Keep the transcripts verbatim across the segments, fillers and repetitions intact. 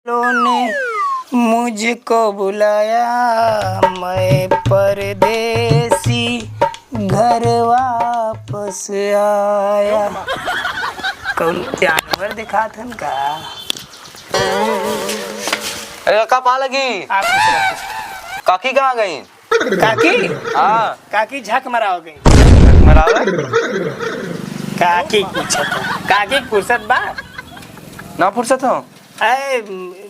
ने मुझको बुलाया, मैं परदेसी घर वापस आया। कौन जानवर दिखात हन का? अरे काका, पाँव लगी। आप कुछ रखो। काकी कहाँ गई? काकी? हाँ। काकी झक मराव गई। झक मराव? काकी पूछत हो। काकी फुर्सत बा? ना फुर्सत हो? अरे,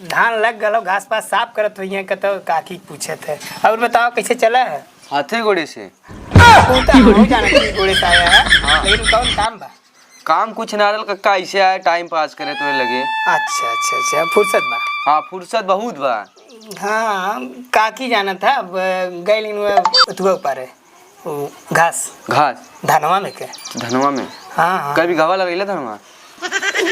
धान लग गलो, घास पास साफ करत होइहैं, कतो काकी पूछत है। और बताओ, कैसे चला है? हाथे गोड़े से। तू तो हम जाना कि गोड़े से आया है, हाँ। लेकिन कौन काम बा? काम कुछ ना रहल कक्का, ऐसे आए time pass करे तोरे लगे। अच्छा, अच्छा, अच्छा, फुर्सत बा? हाँ, फुर्सत बहुत बा। हाँ, काकी जानत है, अब गइल इन वो उतुआ ऊपर है, वो घास। घास? धनवा में के। धनवा में? हाँ, हाँ। कभी घावा लगैला धनवा?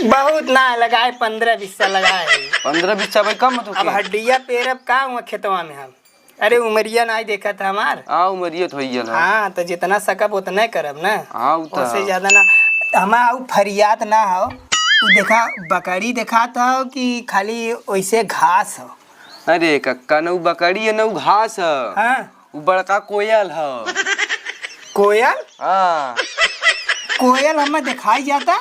बहुत ना लगाए, पन्द्रह बीस सा लगाए। पन्द्रह बीस सा भाई कम तो अब के? हड्डिया पेरब का हुआ खेतवा में हम? अरे, उमरिया नाई देखत है हमार। हाँ, उमरिया तो होइए ना। हाँ, तो जितना सकब उतने करब ना। हाँ, उ तो ओसे है। ज्यादा ना। हमार उ फरियात ना हो। उ देखा, बकरी देखात हो कि खाली ओइसे घास हो? अरे कक्का, न उ बकरी है, न उ घास है। हाँ। उ बड़का कोयल है। कोयल? हाँ। कोयल हमें दिखाई जाता?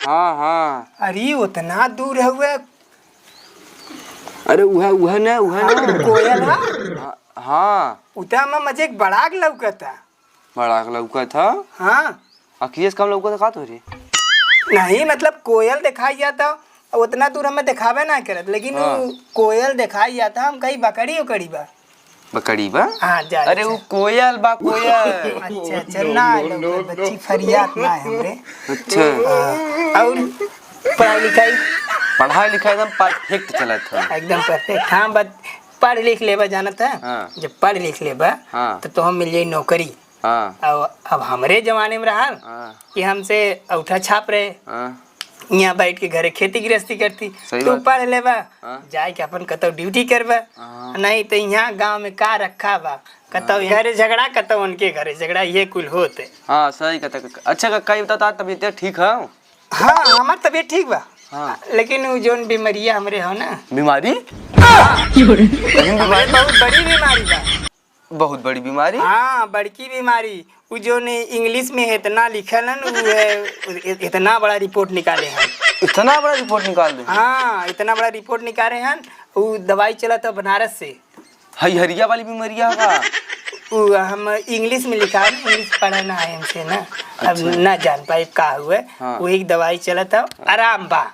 हाँ, हाँ। अरे, उतना दूर हउए। अरे उहे, उहे ना, उहे ना। हाँ, कोयल है? हाँ, हाँ। उता में मुझे एक बड़ाक लौकता। बड़ाक लौकत है? हाँ। अखिए से कम लौकत है का तोरे? नहीं, मतलब कोयल दिखाई जाता, उतना दूर हमें दिखावे ना करत, लेकिन हाँ। उ कोयल दिखाई जाता, हम कहीं बकरी उकरी बा। बकरी बा? हाँ, जा, अरे, जा। उ कोयल बा, कोयल। अच्छा, अच्छा, ना, लौकत बच्ची फरियात ना है हमरे। अच्छा। हाँ, और पढ़ाई लिखाई? पढ़ाई लिखाई एकदम perfect चलत है। एकदम perfect। हाँ, बस पढ़ लिख लेबा, जानत है? हाँ। जब पढ़ लिख लेबा, हाँ। तो तोह मिल जाई नौकरी। हाँ। अब, अब हमरे जमाने में रहल हाँ। कि हमसे औठा छाप रहे। हाँ। यहाँ बैठ के घरे खेती गृहस्थी करती। सही तू बात। पढ़ लेबा, हाँ। जाए के अपन कतौ duty करबा। हाँ। नहीं तो यहाँ गाँव में का रखा बा? कतौ हाँ। घरे झगड़ा, कतौ उनके घरे झगड़ा, ये कुल होत है। हाँ, सही कहता काका। अच्छा काका, ये बताओ, तार तबीयत ठीक है? हाँ, हमार तबीयत ठीक बा। हाँ। लेकिन उ जौन बीमारिया हमरे हो ना। बीमारी? कहीं हमरे बीमारी? बहुत बड़ी बीमारी बा। बहुत बड़ी बीमारी? हाँ, बड़की बीमारी। उ जौन English में इतना लिखल है ना, उ है, इ-, इतना बड़ा report निकाले हैं। इतना बड़ा report निकाल दे? हाँ, इतना बड़ा report निकाले हैं। उ दवाई चलत है बनारस से। हई हरिया वाली बीमारिया का? उ हम English में लिखा है, English पढ़े ना है हमसे ना, अब अच्छा। ना जान पाए का हुए। हाँ। वही दवाई चलत है, आराम बा।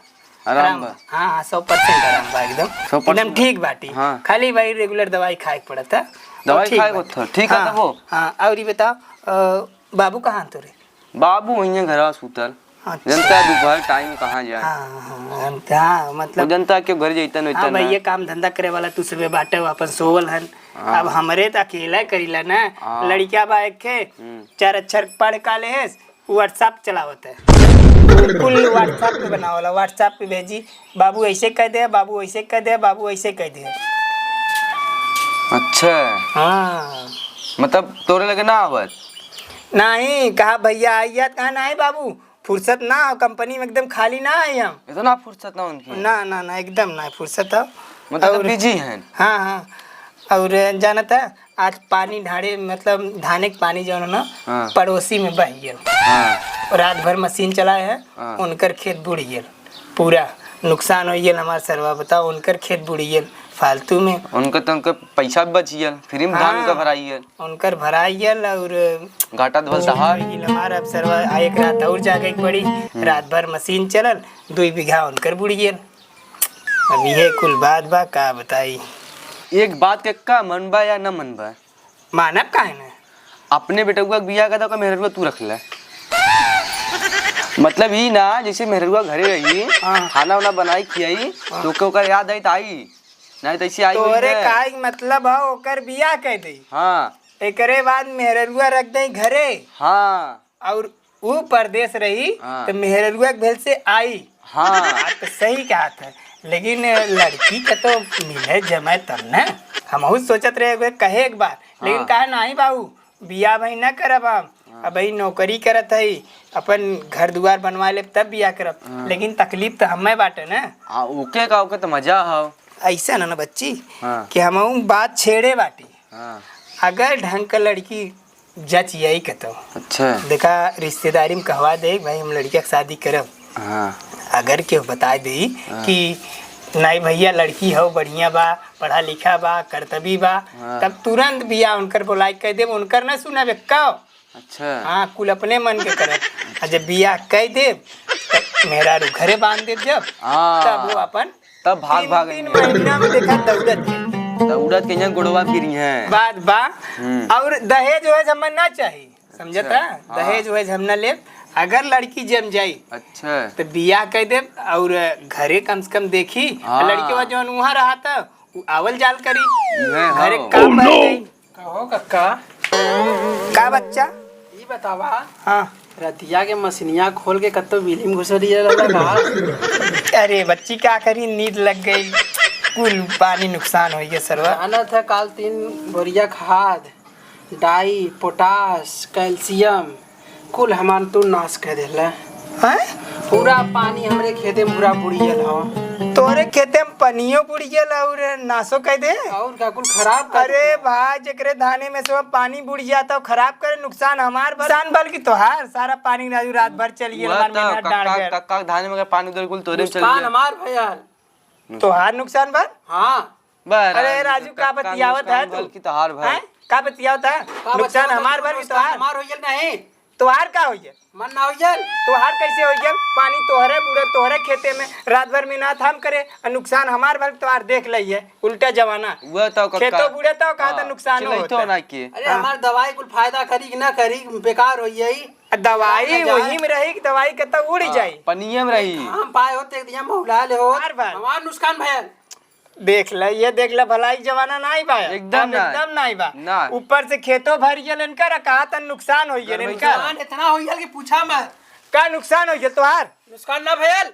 आराम आराम बा। बा। हाँ, हाँ, सौ percent आराम बा एकदम। सौ percent? एकदम ठीक बाटी। हाँ। खाली भाई regular दवाई खाए के पड़त है। दवाई ठीक खाए बा। के होत है, ठीक है हाँ, तब वो? हाँ, और ये बताओ, अ, बाबू कहाँ तोरे? बाबू वहीं है घरवा सूतल। अच्छा। जनता दोपहर time कहाँ जाए? हाँ, हाँ, हाँ, हम, हाँ, मतलब वो जनता के घर जैतन हाँ वैतन भाई, ना। ये काम धंधा करे वाला तू सुबह बाटे, वो अपन सोवल हन। हाँ। अब हमरे त अकेला करीला ना, हाँ। लड़िका बा एक खे, हम्म। चार अक्षर पढ़ का लेहेस, WhatsApp चलावत है। कुल WhatsApp पे बनावला, WhatsApp पे भेजी, "बाबू ऐसे कह दे, बाबू ऐसे कह दे, बाबू ऐसे कह दे।" अच्छा। हाँ। मतलब तोरे लगे ना आवत? नहीं, कहा, "भैया आइया," कहा, "नहीं बाबू, फुर्सत ना हो, company में एकदम खाली ना है हम।" इतना फुर्सत ना उनकी? ना, ना, ना, एकदम ना फुर्सत हो। मतलब तो और busy हैं? हाँ, हाँ। और जानत है, आज पानी ढारे, मतलब धाने के पानी जौन है ना, हाँ। पड़ोसी में बह गया। हाँ। रात भर machine चलाए है, हाँ। उनकर खेत बुड़ गया, पूरा नुकसान हो गया हमार सरवा। बताओ, उनकर खेत बुड़ गया फालतू में। उनका तो, उनका पैसा भी बच गया, free में धान हाँ। उनका भराई गया। उनकर भराई गया और घाटा धोल तहार। हमार अब सरवा आ एक रात और जागे के पड़ी। हम्म। रात भर machine चलल, दुई बीघा उनकर बुड़ गया। अब ये कुल बात बा, का बताई। एक बात के का मनबा या न मनबा? मानब काहे न? अपने बेटउआ के बियाह कर दे, ओकर मेहररुआ तू रख ले। मतलब ई ना, जैसे मेहररुआ घरे रही, हाँ। खाना उना बनाई खियाई, हाँ। तो ओके ओकर याद आई त आई, नहीं तो ऐसे आई तोरे ना। काहे के मतलब है ओकर बियाह कर दे? हाँ। एकरे बाद मेहररुआ रख दे घरे। हाँ। और ऊ परदेस रही, हाँ। तो मेहररुआ के भेल से आई। हाँ। बात तो सही कहत है, लेकिन लड़की के तो मिले जमे तब न। हमहू सोचत रहे, ओकरे कहे एक बार, लेकिन हाँ। कहा, "नहीं बाबू, बियाह भाई न करब हम, हाँ। अब भाई नौकरी करत हई, अपन घर दुआर बनवा लेब तब बियाह करब।" हाँ। लेकिन तकलीफ तो हमें बाटे न। हाँ, ओके का, ओके तो मजा हो। ऐसा ना, ना बच्ची, हाँ। कि हम बात छेड़े बाटी। हाँ। अगर ढंग का लड़की जच यही कतो। अच्छा। देखा, रिश्तेदारी में कहवा दे, "भाई, हम लड़किया के शादी करब।" हाँ। अगर केहू बताइ देइ हाँ। कि, "नहीं भैया, लड़की हो, बढ़िया बा, पढ़ा लिखा बा, करतबी बा," हाँ। तब तुरंत बियाह उनकर बोलाइ के कह देब, उनकर ना सुनबे, कहो। अच्छा। हाँ, कुल अपने मन के करब। आ जब बियाह कइ देब, तब मेहरारू घरे बांध देब जब, हाँ। तब वो अपन तब भाग तीन, भाग तीन अइहें। महीना में देखा दौड़त है। दौड़त के यहाँ गोड़वा गिरी हैं। बात बा। हम्म। और दहेज वहेज हमें ना चाही, समझता? अच्छा, हाँ। दहेज वहेज हम ना लेब। अगर लड़की जम जाई, अच्छा। तो बियाह कइ देब और घरे कम से कम देखी। हाँ। लड़के बा जौन उहाँ रहा था, उ आवल जाल करी। इहे घरे हो। काम बढ़ जाई। कहो कक्का। का बच्चा? ई बतावा, हाँ। रतिया के मसिनिया खोल के कत्तो बिल्ली में घुस दिया रहला का? अरे बच्ची, का करी, नींद लग गई, कुल पानी नुकसान होइ गया सरवा। जानत है, काल तीन बोरिया खाद, डाई, पोटाश, कैल्शियम, कुल हमार तू नाश कर देला। हैं? पूरा पानी हमरे खेते में पूरा बुड़ियल हो। तोरे खेते में पनियो बुड़ियल और नाशो कर दे? और का, कुल खराब कर अरे दे। भाई, जेकरे धाने में से वो पानी बुड़ जाता, खराब करे, नुकसान हमार भर, नुकसान भर की तोहार। सारा पानी राजू रात भर चल गया, हुआ हमार तो मेहनत डाल कक्का, गया। कक्का के धाने में अगर पानी उधर कुल तोरे में चल नुकसान गया। हमार भयल। तोहार नुकसान भर? हाँ। बा अरे राजू, राजू, का कक्का बतियावत नुकसान है तू? भल की तोहार भल। हैं? का बतियावत है? का नुकसान बतियावत है हमार तू? भल की नुकसान तोहार? हमार होइयल नहीं। तोहार का होइयल? मन ना होइयल। तोहार कैसे होइयल? पानी तोहरे बूढ़े, तोहरे खेते में रात भर मेहनत हम करे, और नुकसान हमार भल, तोहार देख लइए, उल्टा जमाना। हुआ तो कक्का। खेतो बूढ़े तो कहा था हाँ, नुकसान चलो होता तो है। ना के। अरे हाँ। हमार दवाई कुल फायदा करी कि ना करी, बेकार होइये। आ दवाई ना जाए। वही में रही कि दवाई कत्ता उड़ हाँ, जाई। पनिये में रही। हम पाए होते एक दिया महुला ले हो। हमार भल। हमार नुकसान भयल। देख ले, ये देख ले, भलाई के जमाना नाई बा। एकदम अब नाई। एकदम नाई बा। ना। ऊपर से खेतो भर गेल इनकर, कहा त नुकसान हो गेल इनकर। नुकसान इतना हो गेल कि पूछा मत। का नुकसान हो गेल तोहार? नुकसान ना भयल।